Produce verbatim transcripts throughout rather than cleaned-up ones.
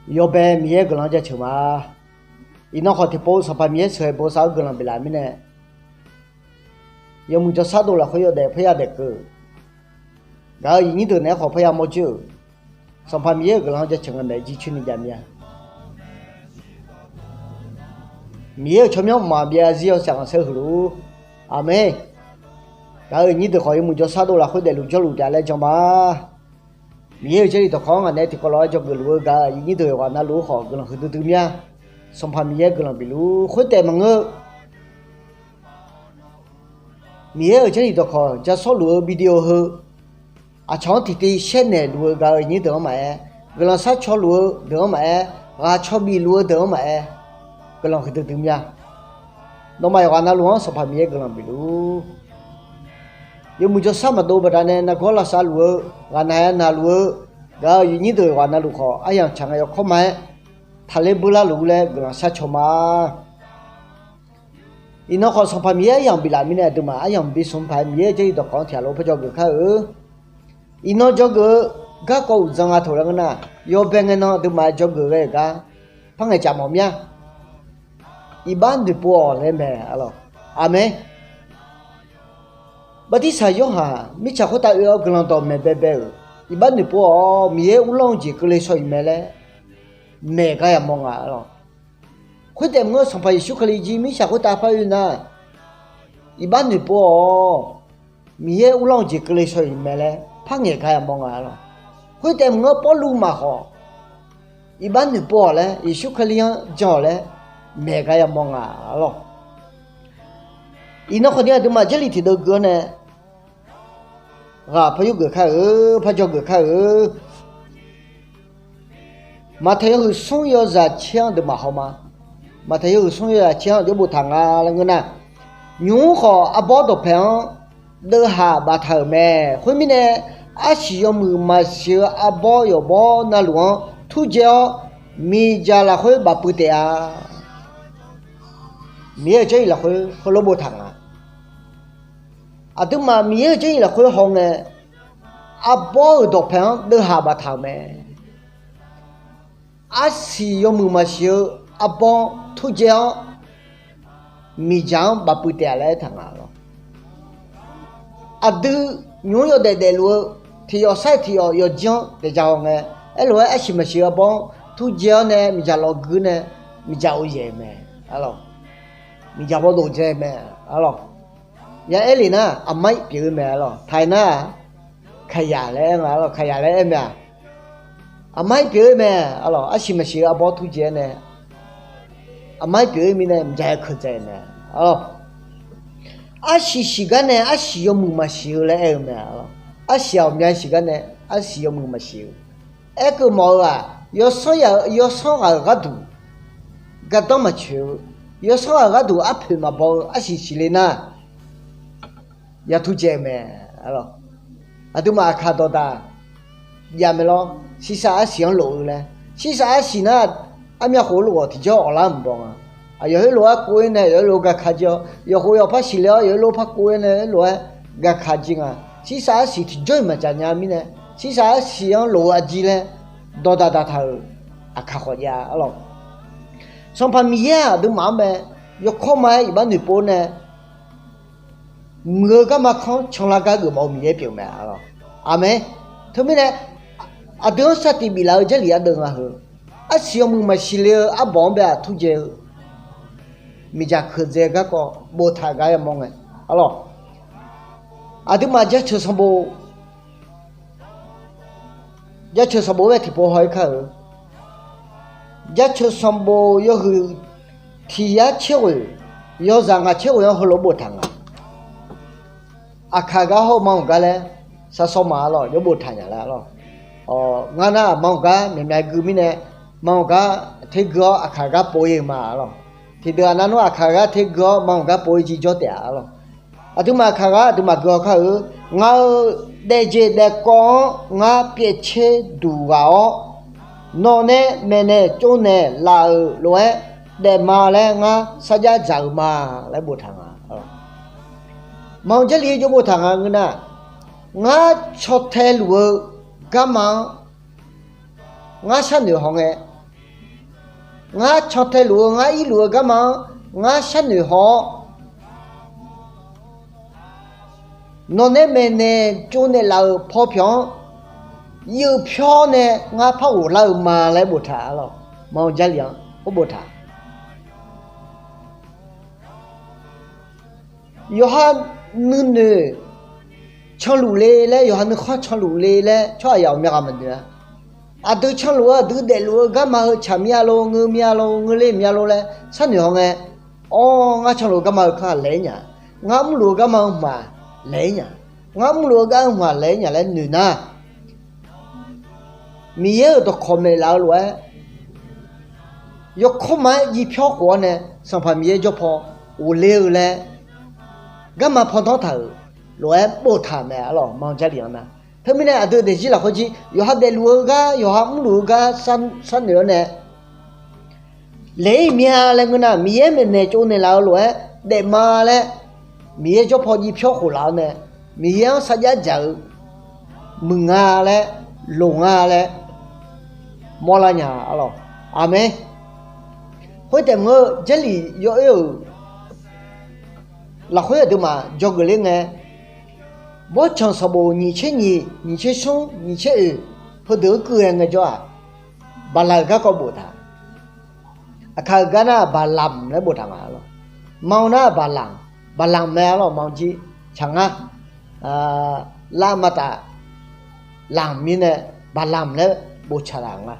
Yawbae Miqyaer guiqlanq-anr jaceuq ma. Iqnan khawf tiqpov Sanqpaq Miqyaer sheuqghae bosav-eu guiqlanq biflaf mirnae, yawmuiq jawrshar dov lafkhoer yawdaef paerya daef keuv-euq gaq-euq aqyuif nyir deuq naeq-aer khawf paerya mawr joer-euq, Sanqpaq Miqyaer-euq guiqlanq-anr jaceuq ngae maeq jircoer ni jav mir-a. Miqyaer-euq tsawrmyanr mqmaq byav zarzir yawshaef khanqsaer huiq luf-ur. Aqmeq. Gaq-euq aqyuif nyir deuq khawf yawmuiq jawrshar dov lafkhoer daefluf jawrluf taef-a laer jan ma. Miqyaer-euq Jarlif dawqkawq-anr ngaq naeq-aer tiqkawv lof-aer dzawgeuf luf-eu gaq-euq aqyuif nyir deuq yawqghaq navluf-ur khawf guiqlanq huiqdui dui mir-a. Sanqpaq Miqyaer guiqlanq bif luf-ur. Khoertaef maqngeur, Miqyaer-euq Jarlif dawqkawq ja sawr luf-eu video heu aqcawq-anr tiqtiv shaernaeq luf-eu gaq-euq aqyuif nyir deuq-anr maqaer, guiqlanq sharcaw luf-eu deuq-anr maqaer, ghaq caw bif luf-eu deuq-anr maqaer, guiqlanq huiqdui dui mir-a. Nawmaf yawqghaq navluf-anr Sanqpaq Miqyaer guiqlanq bif luf-ur. Yawmuiq jawrshar maqdov baqdanae nargawr lavsav luf-eu, ghaqnaq-aer naq luf-eu gaq-euq aqyuif nyir deuq yawqghaq navluf khawf aryamq tsaq ngae yawkawr ma-aer taqler beular luf-ur laer guiqlanq sharcaw ma. Iqnan khawf Sanqpaq Miqyaer aryamq biflaf mirnae aqduimaf aryamq bi smq paq-aer Miqyaer-euq Jarlif dawqkawq-anr tiqghaq lof-aer parjawr geuf kar-eu. Iqnan dzawgeuf-eu garkawv uqdzan nga taq laer ngeur nar, yawbae ngae nan aqduimaf dzawgeuf ghae-euq gar par ngaeqcaf mawf mir-a. Iqbax noeqpov-awq laer mae, arlawq. Aqmeq. Bartirsaq Yorhaq mirtsaq khoertav oe-awr guiqlanq dawqmaeq baebae-euq, iqbax noeqpov-awq, Miqyaer uvlanr-eu jeq keuvle shaw-iq mae laer maeq gar yamawr nga, arlawq. Khoertaef maqngeur, Sanqpaq Yeqsur Kali jir mirtsaq khoertav par oe nar, iqbax noeqpov-awq, Miqyaer uvlanr-eu jeq keuvle shaw-iq mae laer par ngaeq gar yamawr nga, arlawq. Khoertaef maqngeur, Pawrluv maqkhawf, iqbax noeqpov-awq laer, Yeqsur Kali-anr jan-awq laer maeq gar yamawr nga, arlawq. Iqnan khawf ni aqduimaf Jarlif tiqdeuv gui-awr nae ghaq par yurgeuf kar-eu, par dzawgeuf kar-eu. Maqtaeq yawhuiq smr yawzaq tser-anr deuq maqhaw ma. Maqtaeq yawhuiq smr yawzaq tser-anr jawr boftaq nga laer ngeur nar, nymq-mr khawf arbawr dawqpaeq-anr deuvhaq baftaq-euq mae. Khoermirnae, arsiq yawmuiq maqsiq-eu arbawr yawqbawr navluf-anr turdzae-awr, miqdzaq lafkhoer bafpuiv taef-a. Miqyaer-euq Jarlif lafkhoer heulof boftaq nga. Aqduimaf Miqyaer-euq Jarlif lafkhoer hawngae, arbawr-euq dawqpaeq-anr deuvhaq baftaq-euq mae. Arsiq yawmuiq maqsiq-eu arbawr-anr turdzae-awr, miqdzaq-anr bafpuiv taef-a laer aertaq nga, arlawq. Aqdui nymq-mr yawdaef daefluf-eu tiq yawf sar-iq tiq yawf yawqjir-anr daefdzaq hawngae, aerlof-aer arsiq maqsiq-eu arbawr-anr turdzae-awr nae miqdzaq lawfgui nae miqdzaq ov yaeq-euq mae, arlawq. Miqdzaq bawdov dzae mae, arlawq. Ya aer lef nar, aqmar-ir pyeuf-eu mae, arlawq. Taiq nar, kaqyaq laer aer nga, arlawq. Kaqyaq laer aer mae-aq, aqmar-ir pyeuf-eu mae, arlawq. Arsiq maqsiq-eu arbawr turdzae-awr nae, aqmar-ir pyeuf-eu mirnae miqdzaq-aer keuqdzae mae, arlawq. Arsiq siqgar nae arsiq yawmuiq maqsiq-eu laer aer-eu mae, arlawq. Arsiq ghawqmya siqgar nae arsiq yawmuiq maqsiq-eu. Aerkeuv mawf-eu-aq, yawsanr ghaq-euq gharduq gardanr maqtsoeq-eu, yawsanr ghaq-euq gharduq arpoeq maqbaw-eu arsiq siqle nar, ya turdzae-eu mae, arlawq. Aqduimaf aqkaq dawqdaq jav mae lawr, shirsaq arsiq-anr lof-eu laer. Shirsaq arsiq nar, armyav khof lof-awq tiqjawr awqlar mqbaw nga. Aqyawf heulof-aer kov-ir nae aqyawf heulof-aer gaka jir-awr, yawqkhof yawqpar siqle-awr yawf heulof-aer par kov-ir nae heulof-aer gaka jir nga. Shirsaq arsiq tiqjawr-iq maqdzaq nya mirnae, shirsaq arsiq-anr lof-eu arjir laer dawqdaq daqtaq-euq aqkaq khawf jav, arlawq. Sanqpaq Miqyaer-aq aqduimaf-anr mae, yawkawr ma-aer iqbax noeqpov nae muiq-eu garma kanr canlar gar geufmawf-eu Miqyaer pyeuf mae, arlawq. Aqmeq. Teumirnae, aqdui-anr sar tiq biflaf-eu Jarlif ardeuv nga heu. Arsiq yawmuiq maqsiq le-eu arbawq-anr bae-aq turdzae-eu, miqdzaq keuqdzae garkawv boftaq gar yamawr ngae, arlawq. Aqduimaf jaceuq sanqbof, jaceuq sanqbof-anr bae tiqpov haw-ir kar-eu. Jaceuq sanqbof yawhuiq tiq yar tser ghoeq, yawzaq ngaq tser ghoeq-anr heulof boftaq nga. Aqkaq gar hawr-eu ma hawq gar laer, sar sawr ma, arlawq, jawr boftaq nya laer, arlawq. Ngar nar-aq ma hawq gar myaqmyav gui mirnae, ma hawq gar tergui-awr aqkaq gar pov-ir-eu ma, arlawq. Tiqdeuq-aq nar nmr aqkaq gar tergui-awr ma hawq gar pov-ir jir jawr taef-a, arlawq. Aqduimaf aqkaq gar aqduimaf gui haw kar-eu. Ngaq-euq daefjeq daefkawv-anr ngar pyaev tser duq ghaq-awr, nawq nae maeqnaeq tsovnaeq laf-euq lof-aer daef ma laer ngar sarjax dzaq-eu ma laer boftaq nga. Ma hawq Jarlif jawr boftaq nga ngeur nar, ngar caw tae luf-eu garma-anr ngar sharnoeq haw ngae, Ngar cantae luf-eu, ngar irluf-eu garma-anr ngar sharnoeq haw-awr, nawq nae maeqnaeq tsovnaeq laf-euq paw pyawq-anr yeuf pyawr nae ngar par ghoflar-eu ma laer boftaq-a lawq. Maq-eu Jarlif-anr khoer boftaq. Yawqha nuinoeq canluf le laer, yawqha nuikhanr canluf le laer tsawrhaq yaf ghawqmya ghaq maqnoeq-a. Aqdui canluf-eu, aqdui daefluf-eu garma heu tsaq mir-a lor, ngeur mir-a lor, ngeur ler mir-a lor laer sharnoeq haw ngae, awr, ngar canluf-eu garma heu kanr-aq laeq-aer nya, ngar mrluf-eu garma heu hmq-aq laeq-aer nya, ngar mrluf-eu gar heu hmq-aq laeq-aer nya laer noeq nar, Miqyaer-euq dawqkawq maeqlaf-eu lof-aer, yawkawr ma-aer jiv pyawr khof-awr nae, Sanqpaq Miqyaer jawr paw ghofler-eu laer, garma paw danr taq-euq lof-aer boftaq mae-a lawq. Maq-eu Jarlif-anr nar, teumirnae aqdui daefzir lafkhoer jir yawqha daefluf-eu gar, yawqha mrluf-eu gar sharnoeq-awr nae, laeq-ir mir-a laer ngeur nar, Miqyaer maeqnaeq tsovnaeq laf-eu lof-aer daef ma laer, Miqyaer jawr paw jiv pyawr khof laf-awr nae, Miqyaer-anr sarjax dzaq-eu muiq nga laer, loq nga laer mawrlar nya-a lawq. Aqmeq. Khoertaef maqngeur, Jarlif yawoer-euq lafkhoer aqduimaf dzawgeuf ler ngae, Bawrtsanq sanqbof nyiq tser nyiq, nyiq tser smr, nyiq tser oeq, heudeuq-anr kuv ghae ngaejawr-aq, Baqlaq-euq garkawv boftaq. Aqkaq-euq gar nar-aq, Baqlamq laer boftaq nga lawq. Maq-eu nar-aq, Baqlamq, Baqlamq mae-a lawq. Maq-eu jir tsaq ngar, lar ma taf, lamq mirnae, Baqlamq laer boftaq nga.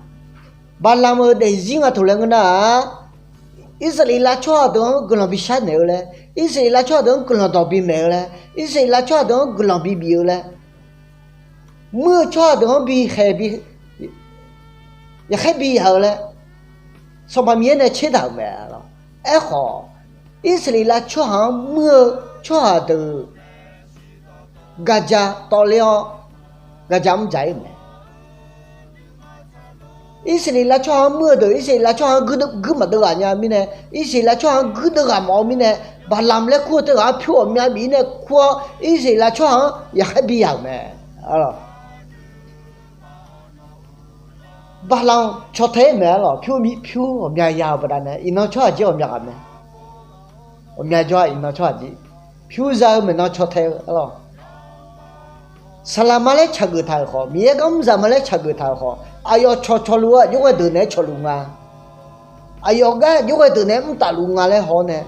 Baqlamq-euq daefzir nga taq laer ngeur nar-aq, Irsaqleqlav tsawrhaq deuq-anr guiqlanq bishar naeq-eu laer, Irsaqleqlav tsawrhaq deuq-anr guiqlanq dawq bimaeq-eu laer, Irsaqleqlav tsawrhaq deuq-anr guiqlanq bibi-eu laer, muir-eu tsawrhaq deuq-anr bi khaeq bi, yaqkhaer bi yaq-eu laer, Sanqpaq Miqyaer nae tserdaq-euq mae-a lawq. Aerkhawf, Irsaqleqlav tsawrhaq-anr muir-eu tsawrhaq deuq gaqja tawvler-awr, gaqja mr dzaq-ir-euq mae. Irsaqleqlav tsawrhaq-anr muir-eu deuq Irsaqleqlav tsawrhaq-anr guir maqdeuv ghaq nya mirnae, Irsaqleqlav tsawrhaq-anr guir deuv ghaq mawf-eu mirnae, Baqlamq laer kur-eu teughaq-anr pyur ghawqmya bif-ir nae kur-awr, Irsaqleqlav tsawrhaq-anr yaqkhaer bi yaq-euq mae. Baqlamq caw tae-ir mae-a lawq. Pyur pyur ghawqmya ya-eu baqdanae, iqnan tsawrhaq jir ghawqmya ghaq mae. Ghawqmya jawr-aq, iqnan tsawrhaq jir pyur za-eu maeqnan caw tae-eu-a lawq. Saqlaqma laer tsaqgeuf taq-euq khawf, Miqyaer gar mr zaq ma laer tsaqgeuf taq-euq khawf, aqyawf cawqcawq luf-eu aqjox ghae deuq naeq-aer cawqluf nga. Aqyawf gar aqjox ghae deuq naeq-aer mrtaf luf nga laer haw-awr nae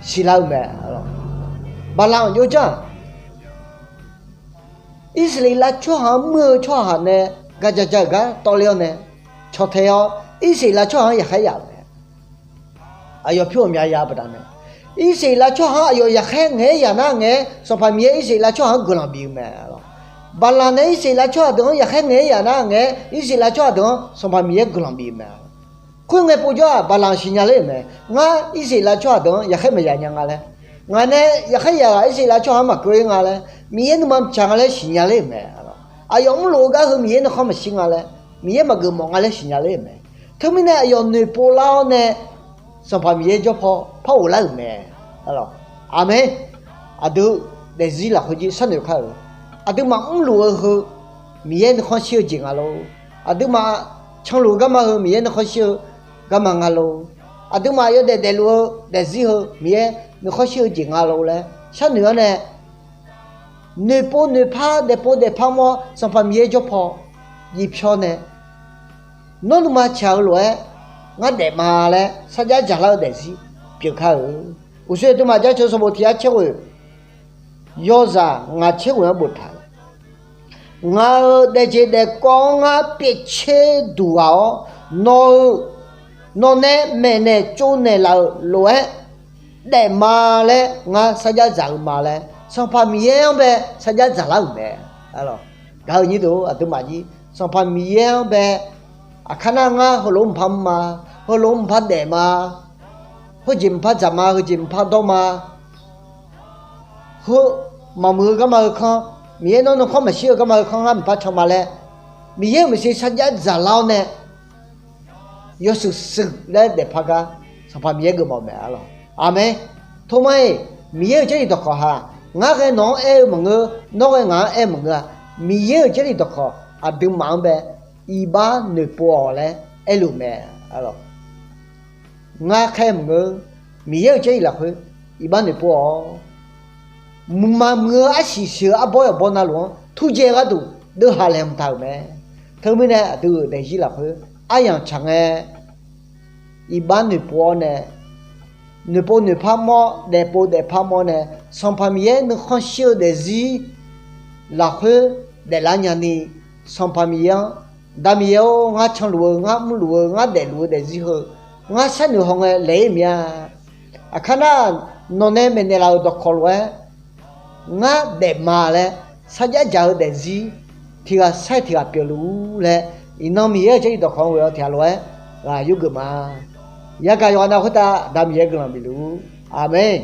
siqlar-eu mae-a lawq. Baqlamq aqjox janr-aq, Irsaqleqlav tsawrhaq-anr muir-eu tsawrhaq nae gaqja ja-euq gar tawvler-awr nae caw tae-awr, Irsaqleqlav tsawrhaq-anr yaqkhaer yaq-euq mae. Aqyawf pyur ghawqmya ya baqdanae, Irsaqleqlav tsawrhaq-anr aqyawf yaqkhaer ngaeq-aer yaq nar ngae-aer, Sanqpaq Miqyaer Irsaqleqlav tsawrhaq-anr guiqlanq bif-eu mae-a lawq. Baqlamq nae Irsaqleqlav tsawrhaq deuq-anr yaqkhaer ngaeq-aer yaq nar ngae-aer, Irsaqleqlav tsawrhaq deuq-anr Sanqpaq Miqyaer guiqlanq bif-eu mae-a lawq. Khoerngae povjawr-aq, Baqlamq siqnya ler-euq mae. Ngar Irsaqleqlav tsawrhaq deuq-anr yaqkhaer maqya nya nga laer, ngaq nae yaqkhaer yaq ghaq Irsaqleqlav tsawrhaq-anr maqkeuv-ir nga laer, Miqyaer nuima mqcaq nga laer siqnya ler-euq mae-a lawq. Aqyawf mrlof-eu gar heu Miqyaer nuikhanr maqshir nga laer, Miqyaer maqgeuf mawf nga laer siqnya ler-euq mae. Teumirnae aqyawf noeqpov lar-awr nae, Sanqpaq Miqyaer jawr paw par ghoflar-euq mae-a lawq. Aqmeq. Aqdui daefzir lafkhoer jir sharnoeq kar-euq, aqduimaf mrluf-eu heu Miqyaer nuikhanr shir-eu jeq nga lor. Aqduimaf canluf-eu garma heu Miqyaer nuikhanr shir-eu garma nga lor. Aqduimaf yawdaef daefluf-eu daefzir heu Miqyaer nuikhanr shir-eu jeq nga lor laer sharnoeq-awr nae, noeqpov noeqpar daefpov daefpar mr-awr Sanqpaq Miqyaer jawr paw jiv pyawr nae, nawr nuima caq-eu lof-aer ngar daef ma laer sarjax dzaqlar-eu daefzir pyeuf kar-euq. Uqshoe aqduimaf Jaceuq sanqbof tiq yar caer ghoeq, yawzaq ngaq caer ghoeq-anr boftaq-euq, ngaq-euq daefjeq daefkawv-anr ngar pyaevtser duq ghaq-awr, nawq-eu, nawq nae maeqnaeq tsovnaeq laf-euq lof-aer daef ma laer ngar sarjax dzaq-eu ma laer Sanqpaq Miqyaer-anr bae sarjax dzaqlar-euq mae. Gaq-eu nyir deuq aqduimaf jir Sanqpaq Miqyaer-anr bae, aqkar nar ngar heulof-aer mqpar mr ma, heulof-aer mqpar daef ma, heujeq mqpar dzaq ma, heujeq mqpar dawr ma, heu maqmuiq-eu garma heu kanr, Miqyaer nawr nuikhanr maqshir-eu garma heu kanr ngar mqpar can ma laer, Miqyaer-euq maeqshi sarjax dzaqlar-awr nae, yawshuif shuif laer daefpar gar Sanqpaq Miqyaer geufmawf-eu mae-a lawq. Aqmeq. Tormar-iq, Miqyaer-euq Jarlif dawqkawq ha, ngar ghae nawq-anr aer-eu maqngeur, nawr ghae ngaq-anr aer-eu maqngeur-a. Miqyaer-euq Jarlif dawqkawq aqduimaf-anr bae iqbax noeqpov-awq laer aerluf mae-a lawq. ngar khaer maqngeur. Miqyaer-euq jarlif lafkhoer iqbax noeqpov-awq. Muiqma muiq-eu arsiq siq-eu arbawr yawqbawr navluf-anr turjaev gharduq deuvhaq laeqhmq taq-euq mae. Teumirnae aqdui-euq daefzir lafkhoer aryamq tsaq ngae, iqbax noeqpov-awr nae, noeqpov noeqpar mawr, daefpov daefpar mawr nae, Sanqpaq Miqyaer nuikhanr shir-eu daefzir lafkhoer daeflar nyani, Sanqpaq Miqyaer-anr, Da Miqyaer-or, ngar canluf-eu, ngar mrluf-eu, ngar daefluf-eu daefzir heu ngar sharnoeq haw ngae laeq-ir mir-a. Aqkar nar, nawq nae maeqnaeq laf-euq dawqkawq lof-aer ngar daefma laer sarjax dzaq-eu daefzir tiq ghaq sair tiq ghaq pyeufluf-ur laer, iqnan Miqyaer-euq jarlif dawqkawq-anr ghoe-awr tiq ghaq lof-aer ghaq yurgeuf ma. Yagaq yawqghaq nav khoertav Aqda Miqyaer guiqlanq bifluf-ur. Aqmeq.